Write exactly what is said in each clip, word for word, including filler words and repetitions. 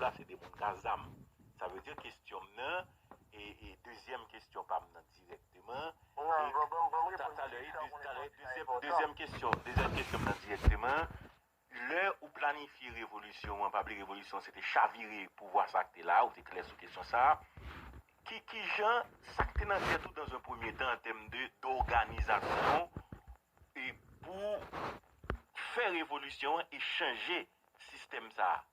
la, se de moun k a zam. Sa vle di kesyon m nan, e, e dezyèm kesyon pa m nan dirèkteman, e ta, talè, e de, talè, dezyèm, dezyèm kesyon, dezyèm kesyon m nan dirèkteman, lè ou planifye revolisyon an, pa bliye revolisyon se te chavire pouvwa sa k te la, ou te klè sou kesyon sa a. Ki, ki jan, sa k te nan tèt ou dans un premier temps an tèm de, d'organisation e pou fè revolisyon an e chanje sistèm sa a?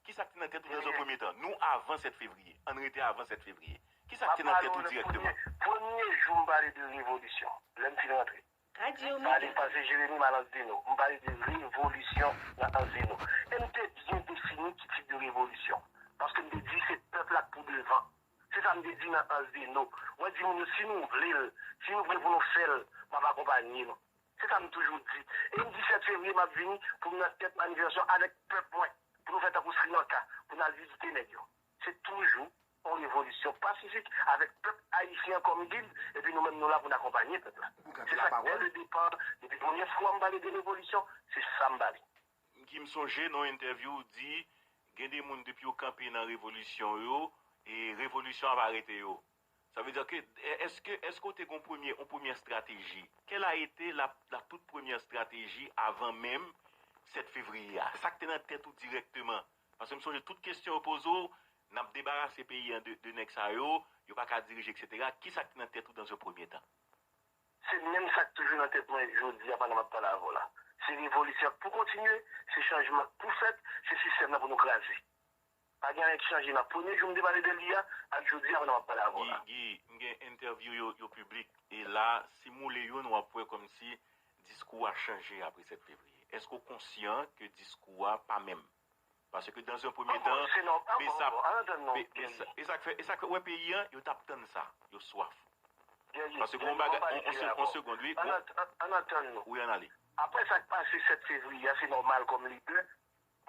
Ki sa k te nan tèt ou dans un premier temps? Nou avan sèt fevriye. Ann rete avan sèt fevriye. Ki sa k te nan tèt ou dirèkteman? Premye jou m pale de revolisyon, lè m fin rantre. Pale pase Jeremi, m al Anse des Noix. M pale de revolisyon nan Anse des Noix. E m te byen defini ki tip de revolisyon. Paske m te di se pèp la k pou devan. Se sa m te di nan Anse des Noix. Mwen di moun yo, si nou vle l, si nou vle pou nou fè l, m ap akonpanye nou. Se sa m toujou di. E m di sèt fevriye, m ap vini pou m nan tèt manifestasyon avèk pèp mwen, pou nou fè tankou Sri Lanka, pou n al vizite nèg yo. Se toujou yon revolisyon pasifik avèk pèp ayisyen an kòm gid, epi nou menm nou la pou n akonpanye pèp la. Se sa k dè le depa, depi premye fwa m pale de revolisyon, se sa m pale. Ki m sonje nan yon entèvyou ou di, gen de moun depi yo kanpe nan revolisyon yo, e revolisyon ap arete yo. Sa vle di ke, èske, èske w te gen yon premye, yon premye estrateji? Quelle a été la, la toute première stratégie avant même sèt fevriye a? Sa k te nan tèt ou dirèkteman? Paske m sonje tout kesyon yo poze w, n ap debarase peyi an de, de nèg sa yo, yo pa ka dirije, et cetera. Ki sa k te nan tèt ou dans un premier temps? Se menm sa k toujou nan tèt mwen jodi a pandan m ap pale avè w la. Se revolisyon k pou kontinye, se chanjman k pou fèt, se sistèm nan pou nou kraze. Pa gen anyen k chanje nan premye jou m te pale de li a ak jodi a pandan m ap pale avè w la. Guy, Guy, m gen entèvyou yo, yo piblik, e la, si m woule youn, w ap wè kòmsi diskou a chanje apre sèt fevriye. Èske w konsyan ke diskou a pa menm? Paske dans un premier temps, Besap, Be-, Besap, e sa k fè, e sa k fè, w wè peyi an, yo t ap tann sa, yo swaf. Paske gon bagay, on, on se-, on segond, wi, ann atann nou. Wi, ann ale. Apre sa k pase sèt fevriye a, se nòmal kòm lidè,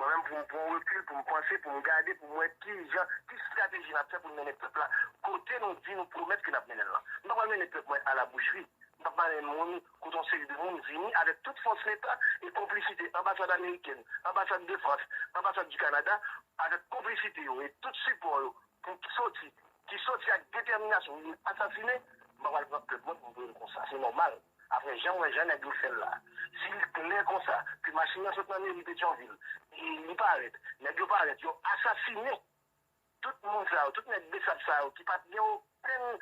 mwen menm pou m pran rekil, pou m panse, pou m gade, pou m wè ki jan, ki estrateji n ap fè pou n mennen pèp la kote nou di nou pwomèt ke n ap mennen l lan. M pa pral mennen pèp mwen alabouchri. M pa pral mennen moun kote yon seri de moun vini avèk tout fòs Leta e konplisite anbasad amerikèn, anbasad de Frans, anbasad di Kanada, avèk konplisite yo e tout sipò yo pou soti, ki soti ak detèminasyon pou vin asasinen, m pa pral pran pèp mwen pou m voye l konsa. Se nòmal. Apre jan m wè jan nèg yo fè l la. Si l klè konsa ke machin nan sot nan meri Petyonvil, e li parèt, nèg yo parèt, yo asasinen tout moun sa yo, tout nèg Besap sa yo ki pa t gen okenn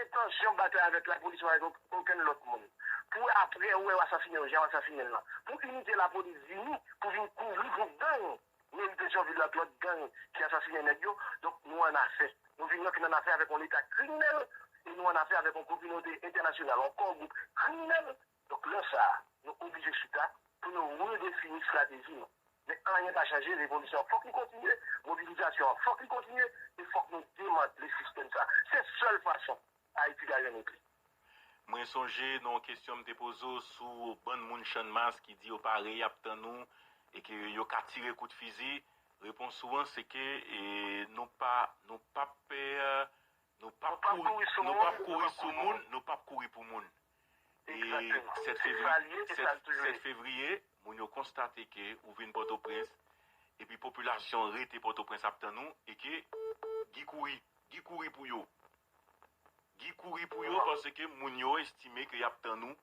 entansyon batay avèk lapolis ou avèk okenn lòt moun. Pou apre ou wè yo asasinen yo, jan yo asasinen l lan. Pou inite lapolis vini, pou vin kouvri pou gang meri Petyonvil la ak lòt gang ki asasinen nèg yo. Donk, nou annafè. Nou vin rantre nan afè avèk yon Leta kriminèl e nou annafè avèk yon kominote entènasyonal, yon kò gwoup kriminèl. Donk, lè sa a, nou oblije chita pou nou redefini estrateji nou. Men anyen pa chanje, revolisyon an fòk li kontinye, mobilizasyon an fòk li kontinye, e fòk nou demantle sistèm sa a. Se sèl fason Ayiti ka jwenn repli. Mwen sonje nan yon kesyon m te poze w sou bann moun Channmas ki di yo pare, y ap tann ou, e ke yo ka tire kout fizi. Repons ou an, se ke, e, nou pa, nou p ap pè, nou p ap kouri, nou p ap kouri sou moun, nou p ap kouri pou moun. E sèt fevriye, sèt fevriye, moun yo konstate ke ou vin Pòtoprens, epi popilasyon rete Pòtoprens ap tann ou, e ke Guy kouri, Guy kouri pou yo. Guy kouri pou yo paske moun yo estime ke y ap tann ou,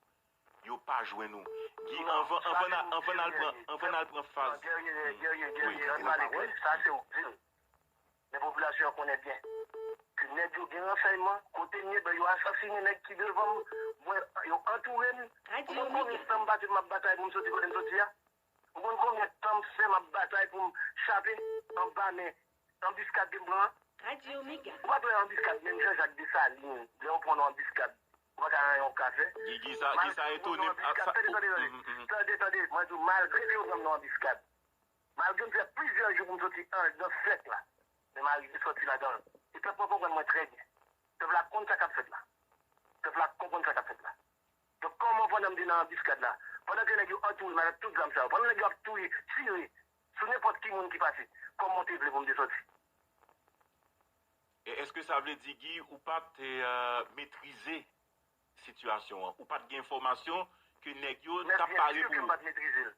yo pa jwenn ou. Guy, anvan, anvan n a-, anvan n al pran, anvan n al pran faz. Guerrier, Guerrier, Guerrier, ann pale klè. Sa se ou k di l. Men popilasyon an konnen byen ke nèg yo gen ransèyman, kote m ye, ben yo asasinen nèg ki devan m, mwen, yo antoure m. Ou konn konbyen tan m pase m ap batay pou m soti kote m soti a? Ou konn konbyen tan m fè m ap batay pou m chape anba men anbiskad ke m pran an? Ou pa t wè anbiskad menm jan Jacques Dessalines, lè yo pran nan anbiskad, ou pa ka anyen w ka fè. Gigi, sa, Gigi, sa etone m. Tande, tande, tande. Tande, tande, mwen di w, malgre ke yo pran m nan anbiskad, malgre m fè plizyè jou pou m soti anndan sèk la, men m arive soti ladan l. E pèp mwen konprann mwen trè byen. Pèp la konn sa k ap fèt la. Pèp la konprann sa k ap fèt la. Donk, kòman pandan m te nan anbiskad la, pandan ke nèg yo antoure m avèk tout zam sa yo, pandan nèg yo ap touye, tire sou nenpòt ki moun ki pase, kòman w te vle pou m te sòti? E èske sa vle di, Guy, ou pa t, e, metrize sitiyasyon an? Ou pa t gen enfòmasyon ke nèg yo t ap pare pou ou? Byen si ke m pa t metrize l.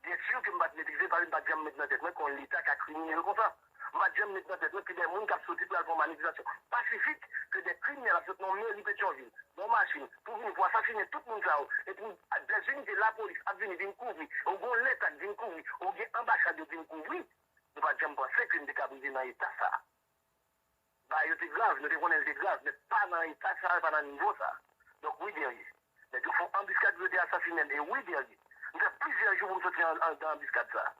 Byen si ke m pa t metrize l, paske m pa t janm met nan tèt mwen ke yon Leta ka kriminèl konsa. M pa t janm met nan tèt mwen ke de moun k ap soti pou y al fè yon manifestasyon pasifik, ke de kriminèl ap sot nan meri Petyonvil, nan yon machin, pou vini pou asasinen tout moun sa yo, e pou dèzinite lapolis ap vini vin kouvri, ou gen yon leta k vin kouvri, ou gen anbasad yo vin kouvri. Nou pa t janm panse ke n te ka rive nan eta sa a. Bagay yo te grav, nou te konnen l te grav, men pa nan eta sa a, pa nan nivo sa a. Donk, wi, Guerrier. Nèg yo fè yon anbiskad pou yo te asasinen l, e wi, Guerrier. M fè plizyè jou pou m soti an, an, nan anbiskad sa a.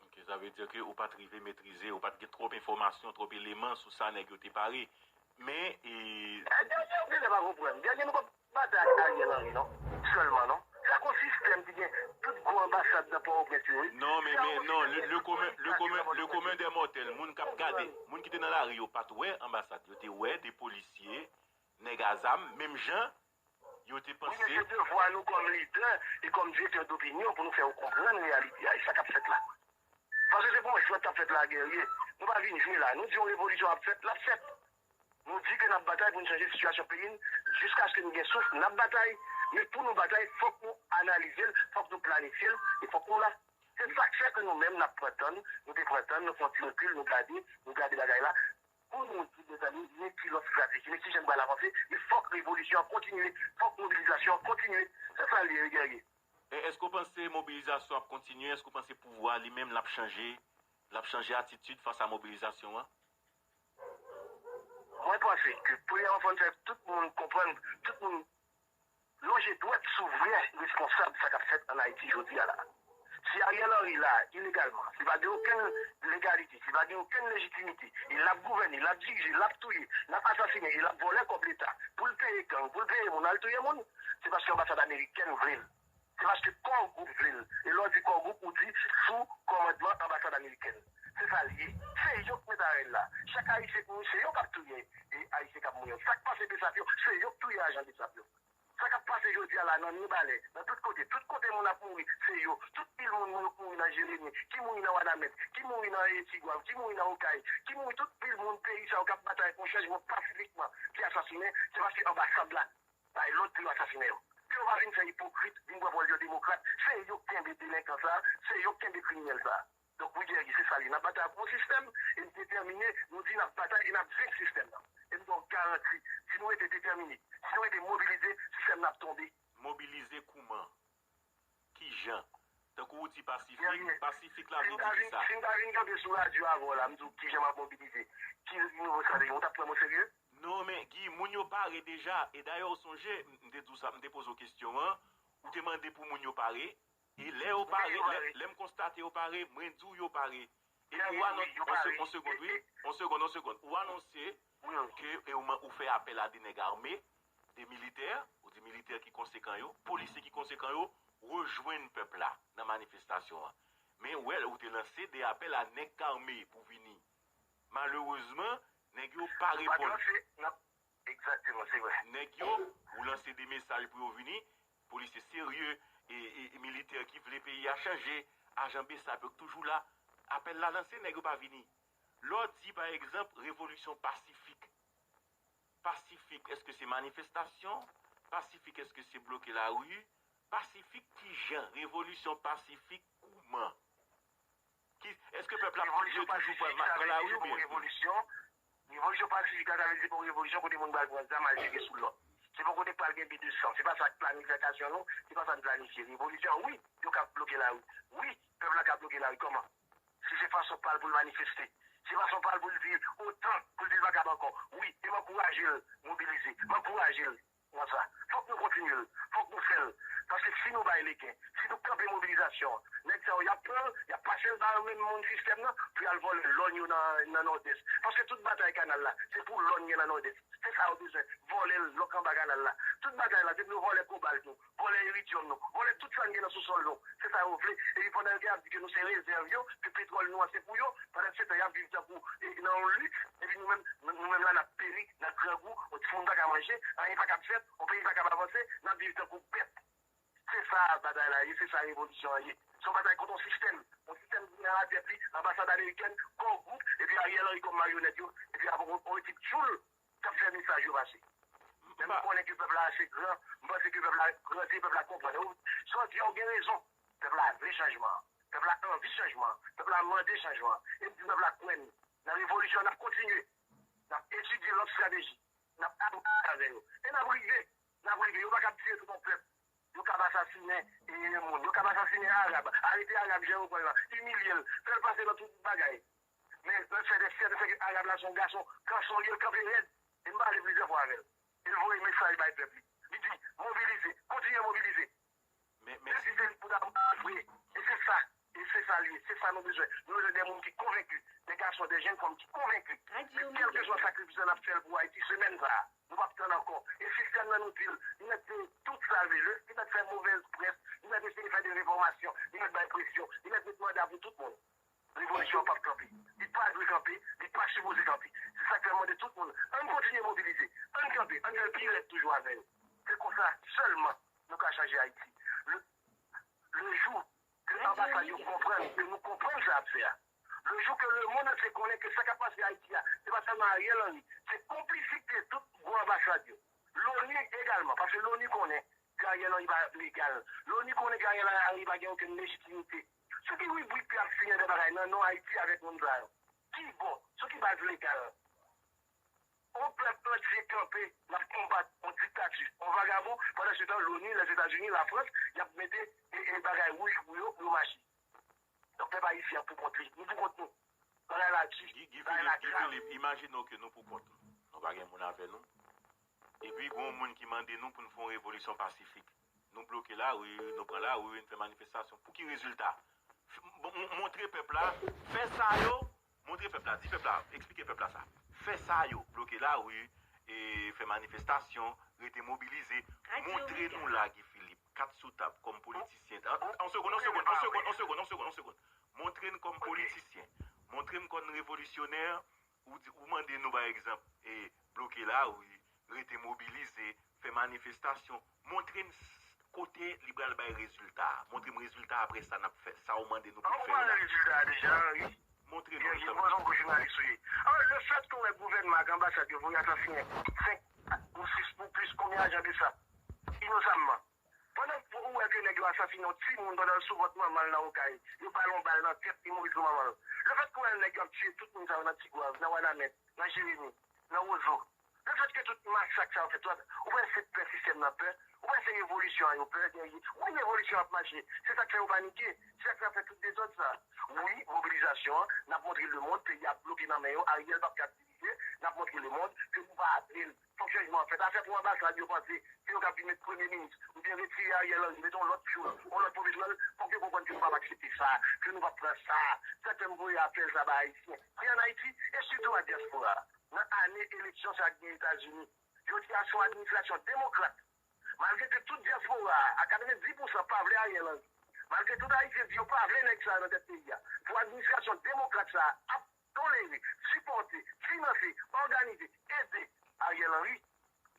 Ok, sa vle di ke ou pa t rive metrize, ou pa t gen twòp enfòmasyon, twòp eleman sou sa nèg yo te pare. Men, e, Guerrier, ou genlè pa konprann. Guerrier, nou p ap batay ak Ariel Henry, non. Sèlman, non. Sa k yon sistèm ki gen tout gwo anbasad nan Pòtoprens yo, wi. Non, men, men, non, le, le commun, le commun, le commun des mortels, moun k ap gade, moun ki te nan lari yo pa t wè anbasad, yo te wè de polisye, nèg a zam, menm jan yo te Wi, men panse. Se devwa nou kòm lidè e kòm direktè dopinyon pou nou fè yo konprann reyalite a e sa k ap fèt la. Paske se pa yon jwèt k ap fèt la, Guerrier. Nou pa vin jwe la. Nou di yon revolisyon ap fèt, l ap fèt. Nou di ke n ap batay pou n chanje sitiyasyon peyi n, jiskaske nou gen souf, n ap batay. Men pou nou batay, fòk nou analize l, fòk nou planifye l, e fòk nou la. Se sa k fè ke nou menm n ap pran tan n, nou te pran tan n, nou fè yon ti rekil, nou gade, nou gade bagay la. Pou nou di, mezanmi, men ki lòt estrateji, men ki jan n pral avanse, men fòk revolisyon an kontinye, fòk mobilizasyon an kontinye. Se sa l ye, Guerrier. E èske w panse mobilizasyon ap kontinye? Èske w panse pouvwa li menm l ap chanje? L ap chanje atitid fas a mobilizasyon an? Mwen panse ke premyèman fò n fè tout moun konprann, tout moun lonje dwèt sou vrè responsab sa k ap fèt ann Ayiti jodi a la. Si Ariel Henry la ilegalman, si pa gen okenn legalite, si pa gen okenn lejitimite, e l ap gouvène, l ap dirije, l ap touye, l ap asasinen e l ap vòlè kòb Leta pou l peye gang, pou l peye moun al touye moun, se paske anbasad amerikèn vle l. Se paske Core Group vle l. E lè w di Core Group, ou di sou kòmandman anbasad amerikèn. Se sa l ye. Se yo k met arèl la. Chak Ayisyen k mouri, se yo k ap touye e Ayisyen k ap mouri. Sa k pase Besap yo, se yo k touye ajan Besap yo. Sa k ap pase jodi a la nan Mibalè, nan tout kote, tout kote moun ap mouri, se yo. Tout pil moun moun k mouri nan Jeremi, ki mouri nan Wanament, ki mouri nan e, Tigwav, ki mouri nan Okay, ki mouri tout pil moun peyi sa yo k ap batay pou chanjman pasifikman, ki asasinen, se paske anbasad la bay lòd pou yo asasinen yo. Ke yo pa vin fè ipokrit, vin pran pòz yo demokrat, se yo k kenbe delenkan sa, se yo k kenbe kriminèl sa. Donk, wi, Guerrier, se sa l ye. N ap batay ak yon sistèm, e n detèmine, nou di n ap batay e n ap venk sistèm nan. E m ba w garanti, si nou rete detèmine, si nou rete mobilize, sistèm nan ap tonbe. Mobilize kouman? Kijan? Tankou ou di pasifik, pasifik la vle di kisa? Si m ta vin kanpe sou radyo avè w la, m di w kijan m ap mobilize, ki nivo sa te ye, ou t ap pran m oserye? Non, men Guy, moun yo pare deja. E dayè, ou sonje, m te di w sa, m te poze w kesyon an, ou te mande pou moun yo pare. E lè yo pare, lè, lè m konstate yo pare, mwen di w yo pare. E ou anonse, on se- on segond, wi, on segond, on segond. Ou anonse ke e ou, man- ou fè apèl a de nèg ame, de militè, ou di militè ki konsekan yo, polisye ki konsekan yo, rejwenn pèp la nan manifestasyon an. Men ou wè, ou te lanse de apèl a nèg k ame pou vini. Malerezman, nèg yo pa reponn. Egzakteman, se vre. Nèg yo, ou lanse de mesaj pou yo vini, polisye serye, e, e, e militè ki vle peyi a chanje, ajan Besap yo k toujou la, apèl la lanse, nèg yo pa vini. Lè w di, pa egzanp, revolisyon pasifik, pasifik, èske se manifestasyon? Pasifik, èske se bloke lari? Pasifik kijan? Revolisyon pasifik kouman? Ki, èske pèp la ap toujou pran, pran lari oubyen? Revolisyon pasifik la, sa vle di se pa yon revolisyon kote moun pral pran zam al tire sou lòt. Se pa yon kote k pral gen bi de san. Se pa sa k planifikasyon nou, se pa sa n planifye. Revolisyon, wi, yo ka bloke lari. Wi, pèp la ka bloke lari. Kòman? Si se fason pa l pou l manifeste. Se fason pa l pou l di otan, pou l di l pa kab ankò. Wi, e m ankouraje l mobilize. M ankouraje l nan sa. Fòk nou kontinye l. Fòk nou fè l. Paske si nou bay legen, si nou kanpe mobilizasyon an, nèg sa yo, y ap pran l, y ap pase l ba menm moun sistèm nan, pou y al vòlè lòn yo nan, nan Nòdès. Paske tout batay kanal la, se pou lòn gen nan Nòdès. Se sa yo bezwen, vòlè l, lòk anba kanal la. Tout batay la, se pou yo vòlè kobalt nou, vòlè iridyòm nou, vòlè tout sa n gen nan sousòl nou. Se sa yo vle. Epi pandan yo gen ap di ke nou se rezèv yo, ke petwòl nou an se pou yo, pandan se tan y ap viv tankou, e, nan yon liks, epi nou menm, nou, nou menm la n ap peri nan grangou, yon timoun pa ka manje, anyen pa kab fèt, yon peyi pa kab avanse, n ap viv tankou bèt. Se sa batay la ye, se sa revolisyon an ye. Se yon batay kont yon sistèm, yon sistèm ki gen nan latèt li anbasad amerikèn, Core Group, epi Ariel Henry kòm maryonèt yo, epi avèk yon, yon ekip tchoul k ap fè mesaj yo pase. Men m konnen ke pèp la ase gran, m panse ke pèp la grandi, pèp la konprann. Ou, sa w di a, ou gen rezon. Pèp la vle chanjman an. Pèp la anvi chanjman. Pèp la mande chanjman. E m di pèp la kwè n nan revolisyon, n ap kontinye. N ap etidye lòt estrateji. N ap abouti avè yo. E n ap rive. N ap rive. Yo pa kab tiye tout yon pèp. Yo kab asasinen e, moun. Yo kab asasinen Arab. Arete Arab, jan yo pran l lan. Imilye l. Fè l pase nan tout bagay. Men, nan fè de sèten, se ke Arab la se yon gason kanson, li, l kanpe rèd. E m pale plizyè fwa avè l. E l voye mesaj bay pèp li. Li di, mobilize, kontinye mobilize. Men, men si se li pou dabò vre. E se sa. E se sa li ye. Se sa nou bezwen. Nou bezwen de moun ki konvenki. De gason, de jenn fanm ki konvenki. Ke kèlkeswa sakrifis la n ap fè l pou Ayiti semèn sa a, nou p ap tann ankò. E sistèm nan nou di l, li mèt fè tout sa l vle. Li mèt fè movèz près. Li mèt eseye fè de enfòmasyon. Li mèt bay presyon. Li mèt met manda pou tout moun. Revolisyon p ap kanpe. Li pa dwe kanpe, li pa sipoze kanpe. Se sa k fè m mande tout moun, ann kontinye mobilize, ann kanpe, ann fè l pi rèd toujou avè yo. Se konsa sèlman nou ka chanje Ayiti. Le, le jou ke anbasad yo konprann ke nou konprann sa y ap fè a, le jou ke lemonn antye konnen ke sa k ap pase Ayiti a, se pa sèlman Ariel Henry, se konplisite tout gwo anbasad yo. Loni egalman, paske Loni konnen ke Ariel Henry pa legal. Loni konnen ke Ariel Henry pa gen okenn lejitimite. Sou ki ribrik y ap siyen de bagay nan non Ayiti avèk moun sa yo? Ki bò? Sou ki baz legal? On pèp antye kanpe, l ap konbat on diktati, on vagabon, pandan se tan Loni, Lèzetazini, Lafrans, y ap mete e, e bagay wouj pou yo, pou yo mache. Donk pèp ayisyen an pou kont li, nou pou kont nou. Bagay la di, Guy, Guy bagay la Philippe, Guy grav. Philippe, imajine w ke nou pou kont nou. Nou pa gen moun avè nou. Epi gen yon moun ki mande nou pou n fè yon revolisyon pasifik. Nou bloke lari, nou pran lari, nou fè manifestasyon. Pou ki rezilta? F- bon, m- montre pèp la, fè sa yo, montre pèp la, di pèp la, eksplike pèp la sa. Fè sa yo, bloke lari, e fè manifestasyon, rete mobilize. Montre nou la, Guy Philippe, kat sou tab, kòm politisyen. An, an segonn, an segonn, an segonn, an segonn, an segonn, an segonn. Montre n kòm politisyen. Montre m kòm revolisyonè. Ou di, ou mande nou, pa egzanp, e, bloke lari, rete mobilize, fè manifestasyon. Montre n s- kote li pral bay rezilta a. Montre m rezilta apre sa n ap fè. Sa ou mande nou pou n fè yo la. An, ou pale rezilta a deja, wi. Montre nou l tanpri. Poze yon gwo jounalis ou ye. An, lefètke w wè gouvènman ak anbasad yo voye asasinen senk ou sis pou plis konbyen ajan de sap inosamman. Pandan ou wè ke nèg yo asasinen yon timoun pandan l sou vant manman l nan Okay, yo ba l yon bal nan tèt, li mouri sou manman l. Lefètke w wè nèg yo ap tiye tout moun sa yo nan Tigwav, nan Wanament, nan Jeremi, nan Wozo, lefètke tout masak sa yo fèt, ou panse se pè sistèm nan pè? Ou panse se revolisyon an yo pè dèyè? Wi, revolisyon ap mache. Se sa k fè yo panike. Se sa k fè tout dezòd sa. Wi, mobilizasyon an, n ap montre lemonn peyi a bloke nan men yo, Ariel p ap ka dirije, n ap montre lemonn ke nou pa vle l. Fòk chanjman an fèt. Afè pou anbasad, yo panse se yo k ap vin met premye minis, oubyen retire Ariel Henry, mete yon lòt tchoul, yon lòt pwofesè, fòk yo konprann ke nou p ap aksepte sa, ke nou p ap pran sa. Se sa k fè m voye apèl sa bay Ayisyen ki ann Ayiti, e sitou a dyaspora a. Nan ane eleksyon sa a k gen Etazini, jodi a se yon administrasyon demokrat. Malgre ke tout dyaspora a, a katrevenndis pousan, pa vle Ariel Henry, malgre tout Ayisyen di yo pa vle nèg sa a nan tèt peyi a, pou administrasyon demokrat sa a ap tolere, sipòte, finanse, òganize, ede Ariel Henry,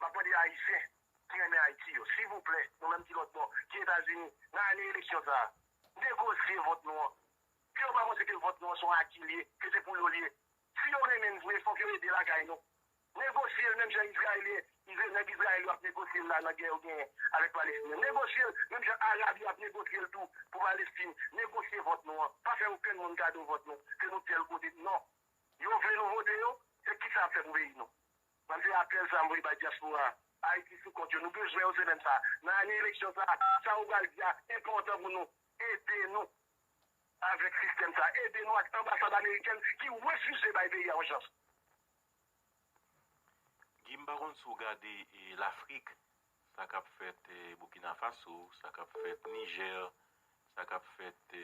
m ap mande Ayisyen ki renmen Ayiti yo, silvouplè, nou menm ki lòt bò, ki Etazini, nan ane eleksyon sa a, negosye vòt nou an. Ke yo pa panse ke vòt nou an se yon aki l ye, ke se pou yo l ye. Si yo renmen n vre, fòk yo ede lakay nou. Negosye l menm jan Izrayelyen, Izra- nèg Izrayèl yo ap negosye l la nan gè yo genyen avèk Palestinyen. Negosye l menm jan Arab yo ap negosye l tou pou Palestin. Negosye vòt nou an. Pa fè okenn moun kado vòt nou, ke nou tèl kote. Non. Yo vle nou vote yo, se kisa y ap fè pou peyi nou? Mwen se apèl sa a m voye bay dyaspora a. Ayiti sou kont yo. Nou bezwen yo semèn sa a. Nan ane eleksyon sa a, sa yo pral di a enpòtan pou nou. Ede nou avèk sistèm sa a. Ede nou ak anbasad amerikèn ki refize bay peyi a yon chans. Guy, m pa konn si w gade, e, Lafrik, sa k ap fèt, e, Burkina Faso, sa k ap fèt Nijè, sa k ap fèt, e,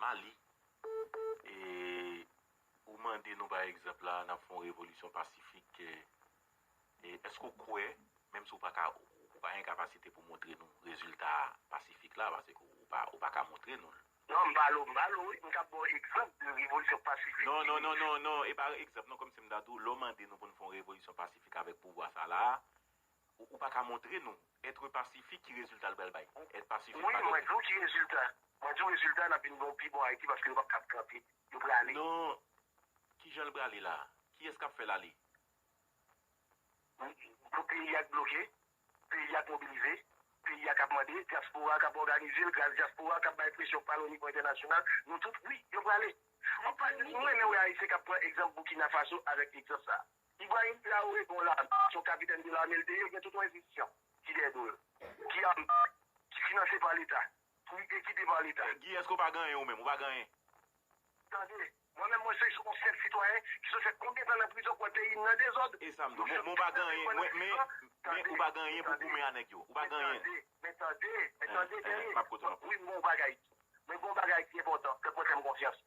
Mali. E ou mande nou, pa egzanp, la, n ap fè yon revolisyon pasifik, e, e èske w kwè, menm si w pa ka, ou pa gen kapasite pou montre nou rezilta pasifik la, paske ou pa, ou pa ka montre nou l. Non, m pale w, m pale w, wi. M ka ba w egzanp de revolisyon pasifik. Non, non, non, non, non, e pa egzanp, non, kòmsi m ta di w, lè w mande nou pou n fè yon revolisyon pasifik avèk pouvwa sa la a, ou, ou pa ka montre nou. Èt pasifik, ki rezilta l pral bay? Èt pasifik, wi, pa mwen di w ki rezilta. Mwen di w rezilta, n ap vin gen yon pi bon Ayiti paske yo p ap kab kanpe. Yo prale. Non, kijan l prale la? Kiyès k ap fè l ale? Pou peyi a k bloke, peyi a k mobilize, peyi a k ap mande, dyaspora k ap òganize l, gras dyaspora k ap bay presyon pale onivo entènasyonal, nou tout, wi, yo prale. Mwen pa, mwen renmen wè Ayisyen k ap pran egzanp Burkina Faso avèk egzanp sa. Ibrahim Traoré, bon, lame, se yon kapitèn de lame l te ye, gen tout yon enstitisyon ki dèyè do l, ki ame, ki finanse pa Leta, ki ekipe pa Leta. Guy, èske w pa gen anyen ou menm? Ou pa gen anyen? Tande, mwen menm, mwen se yon senp sitwayen ki sot fè konbyen tan nan prizon pou wè peyi m nan dezòd. E sa m di w, men, men ou pa gen anyen, men, men, men ou pa gen anyen pou goumen a nèg yo. Ou pa gen anyen. Men tande, men tande, men tande, Guerrier. M ap koute w. Wi, m gen yon bagay. Men gen yon bagay ki enpòtan. Pèp mwen fè m konfyans.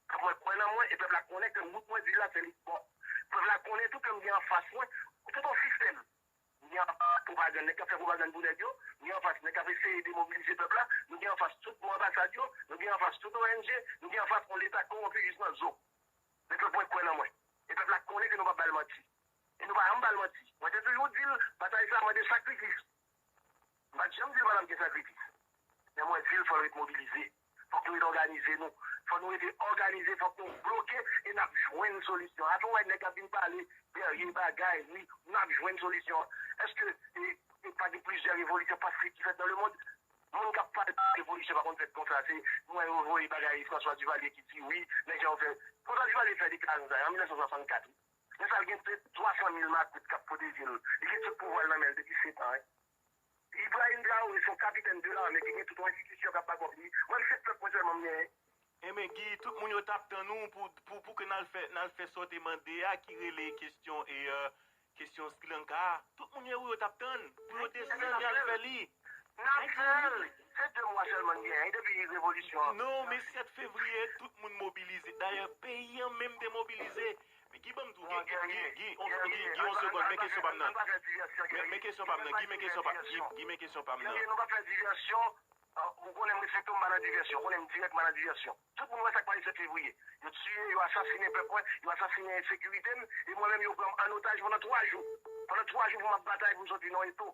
Pèp mwen kwè nan mwen, e pèp la konnen ke wout mwen di la, se li k bon. Pèp la konnen tou ke m gen anfas mwen tout yon sistèm. Nou gen anfas pwopagann, nèg k ap fè pwopagann pou nèg yo. Nou gen anfas nèg k ap eseye demobilize pèp la. Nou gen anfas tout bon anbasad yo. Nou gen anfas tout O N G. Nou gen anfas yon Leta kowonpi jis nan zo. Men pèp mwen kwè nan mwen. E pèp la konnen ke nou p ap ba l manti. E nou pa janm ba l manti. Mwen te toujou di l, batay sa a mande sakrifis. M pa t janm di l pa t ap gen sakrifis. Men mwen di l fò l ret mobilize. Fòk nou ret òganize nou. Fòk nou rete òganize, fòk nou bloke e n ap jwenn solisyon. Apre w wè nèg ap vin pale, Guerrier bagay, wi, n ap jwenn solisyon. Èske e, e pa gen plizyè revolisyon pasifik ki fèt nan lemond? Moun k ap pale de revolisyon pa konn fèt konsa, se mwen yo voye bagay François Duvalier ki di wi, men jan yo fè. François Duvalier fè deklarasyon sa yo an mil nèf san swasannkat, wi. Men sa l gen se twa san mil makout k ap pwoteje l. Li gen tout pouvwa l nan men l depi sèt an, wi. Ibrahim Traoré se yon kapitèn de lame ki gen tout yon enstitisyon k ap bakòp li. Mwen, m se pèp mwen sèlman m genyen. Enben, Guy, tout moun yo t ap tann ou pou, pou, pou ke n al fè, n al fè sa w te mande a, ki rele kesyon, e, euh, kesyon Sri Lanka a. Tout moun yo, yo t ap tann pou yo desann y al fè li. N ap fè l. Se de mwa sèlman n genyen depi revolisyon an. Non, men sèt fevriye, tout moun mobilize. Dayè, peyi an menm te mobilize. Men Guy, ban m di w, Guy, Guy, Guy, Guy, on, Guy, Guy, on segonn, men kesyon pa m nan. Men, men kesyon pa m nan, Guy, men kesyon pa, Guy, Guy, men kesyon pa m nan. Guerrier, nou pa fè divèsyon. Ah, ou konnen m respekte w, m pa nan divèsyon. Ou konnen m dirèk, m pa nan divèsyon. Tout moun wè sa k pase sèt fevriye. Yo tiye, yo asasinen pèp mwen, yo asasinen ensekirite m, e mwen menm yo pran m an otaj pandan twa jou. Pandan twa jou pou m ap batay pou m soti nan eto.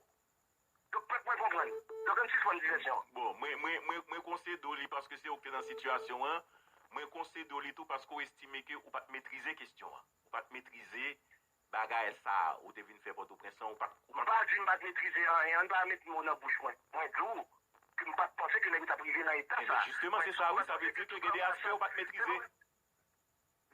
Donk, pèp mwen konprann. Donk, ann sispann divèsyon. Bon, mwen, mwen, mwen, mwen konsede w li paske se ou ki te nan sitiyasyon an. Mwen konsede w li tou paske w estime ke ou pa t metrize kesyon an. Ou pa t metrize bagay sa a ou te vin fè Pòtoprens lan, ou pa t, ou pa t. M pa di m pa t metrize anyen, ann pa met mo nan bouch mwen. Mwen di w ke m pa t panse ke nèg yo t ap rive nan eta sa a. Enben, jisteman, se sa, wi, sa vle di ke gen de aspè ou pa t metrize.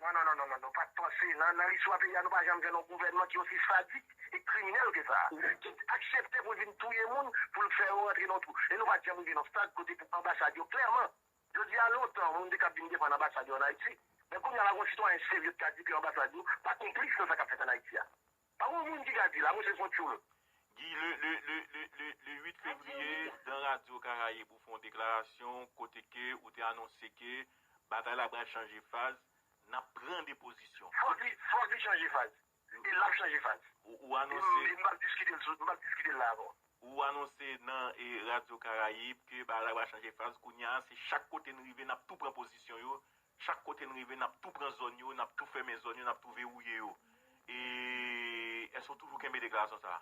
Non, non, non, non, non, nou pa t panse. Nan, nan listwa peyi a, nou pa janm jwenn yon gouvènman ki osi sadik e kriminèl ke sa a, ki aksepte pou l vin touye moun, pou l fè yo rantre nan twou. E nou pa t janm rive nan stad kote pou anbasad yo, klèman. Jodi a, lontan, moun te ka ap vin defann anbasad yo ann Ayiti. Men kounye a la, gon sitwayen serye ki ka di ke anbasad yo pa konplis nan sa k ap fèt ann Ayiti a. Pa gon moun ki ka di la, mwen se son tchoul. Guy, le, le, le, le, le, le uit fevriye, dan Radyo Karayib, ou fè yon deklarasyon kote ke ou te anonse ke batay la pral chanje faz, n ap pran de pozisyon. Fòk li, fòk li chanje faz. E l ap chanje faz. Ou, ou anonse. E m, e m p ap diskite l sou, m p ap diskite l la avè w. Ou anonse nan, e, Radyo Karayib ke bagay la va chanje faz. Kounye a, se chak kote n rive, n ap tou pran pozisyon yo. Chak kote n rive, n ap tou pran zòn yo, n ap tou fèmen zòn yo, n ap tou vewouye yo. E èske w toujou kenbe deklarasyon sa a?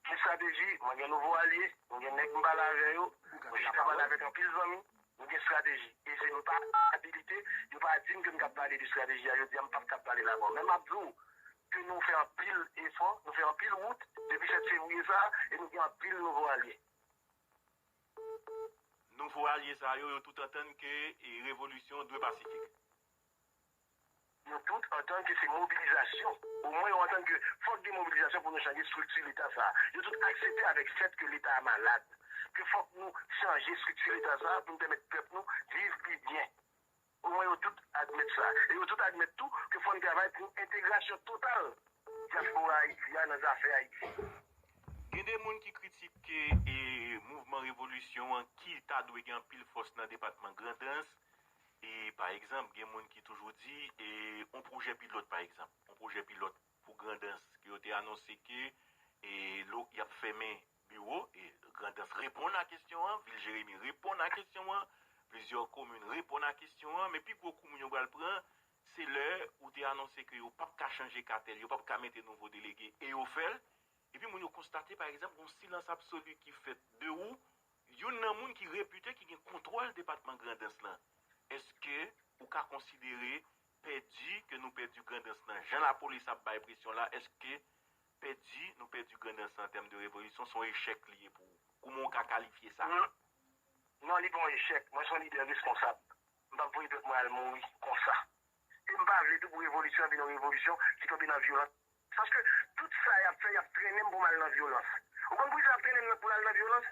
Gen estrateji, mwen gen nouvo alye, mwen gen nèg m pale avè yo, mwen chita pale avèk anpil zanmi, nou gen estrateji. E se nou pa abilite, yo pa di m ke m kab pale de estrateji a, jodi a m p ap kab pale l avè w. Men m ap di w ke nou fè anpil efò, nou fè anpil wout depi sèt fevriye sa a, e nou gen anpil nouvo alye. Nouvo alye sa yo, yo tout antann ke, e, revolisyon dwe pasifik. Yo tout antann ke se mobilizasyon. Omwen yo antann ke fòk gen mobilizasyon pou nou chanje estrikti Leta sa a. Yo tout aksepte avèk fèt ke Leta a malad. Ke fòk nou chanje estrikti Leta sa a pou n pèmèt pèp nou viv pi byen. Omwen yo tout admèt sa. E yo tout admèt tou ke fò n travay pou entegrasyon total dyaspora Ayiti a nan zafè Ayiti. Gen de moun ki kritike, e, mouvman revolisyon an ki ta dwe gen anpil fòs nan depatman Grandans. E, pa egzanp, gen moun ki toujou di, e, on pwojè pilòt, pa egzanp, on pwojè pilòt pou Grandans, ke yo te anonse ke, e, lo, y ap fèmen biwo, e Grandans reponn a kesyon an, vil Jeremi reponn a kesyon an, plizyè komin reponn a kesyon an, men pi gwo kou moun yo pral pran, se lè ou te anonse ke yo p ap ka chanje katèl, yo p ap ka mete nouvo delege, e yo fè l. Epi moun yo konstate, pa egzanp, yon silans absoli ki fèt de ou, youn nan moun ki repite, ki gen kontwòl depatman Grandans lan. Èske ou ka konsidere pèdi ke nou pèdi Grandans lan, jan lapolis ap bay presyon la, èske Pèdi, nou pèdi Grandans an tèm de revolisyon, se yon echèk li ye pou ou. Kouman w ka kalifye sa? Non, li pa yon echèk. Mwen se yon lidè responsab. M p ap voye pèp mwen al mouri konsa. E m pa vle tou pou revolisyon an vin yon revolisyon ki tonbe nan vyolans. Paske tout sa y ap fè, y ap trennen m pou m al nan vyolans. Ou konn poukisa y ap trennen m pou m al nan vyolans?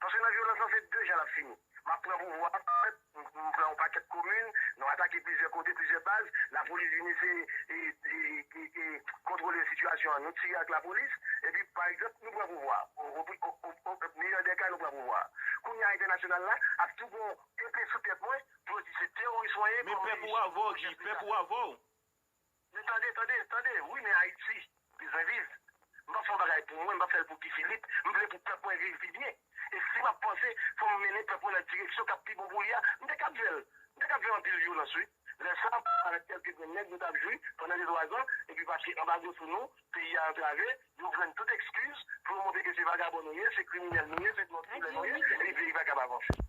Paske nan vyolans lan, se de jan l ap fini. M ap pran pouvwa a, m pran yon pakèt komin, nou atake plizyè kote, plizyè baz, lapolis vin eseye e, e, e, e, kontwole sitiyasyon an, nou tire ak lapolis, epi, pa egzanp, nou pran pouvwa a. O, o, o, o, o, meyè dè ka, nou pran pouvwa a. Kounye a, entènasyonal la ap tou gon epe sou tèt mwen pou yo di se teworis mwen ye. Men pèp ou avè w, Guy, pèp ou avè w. Men tande, tande, tande, wi, men Ayiti bezwen viv. M p ap fè yon bagay pou mwen, m p ap fè l pou Guy Philippe, m vle pou pèp mwen viv pi byen. E si m ap panse, fò m mennen pèp mwen nan direksyon k ap pi bon pou li a, m te kab fè l. M te kab fè anpil vyolans, wi. Lè sa, avèk kèlke grenn nèg, nou t ap jwi pandan de twa zan, epi paske anbago sou nou, peyi a antrave, yo jwenn tout ekskiz pou yo montre ke se vagabon nou ye, se kriminèl nou ye, se dwòg dilè nou ye, epi peyi pa kab avanse.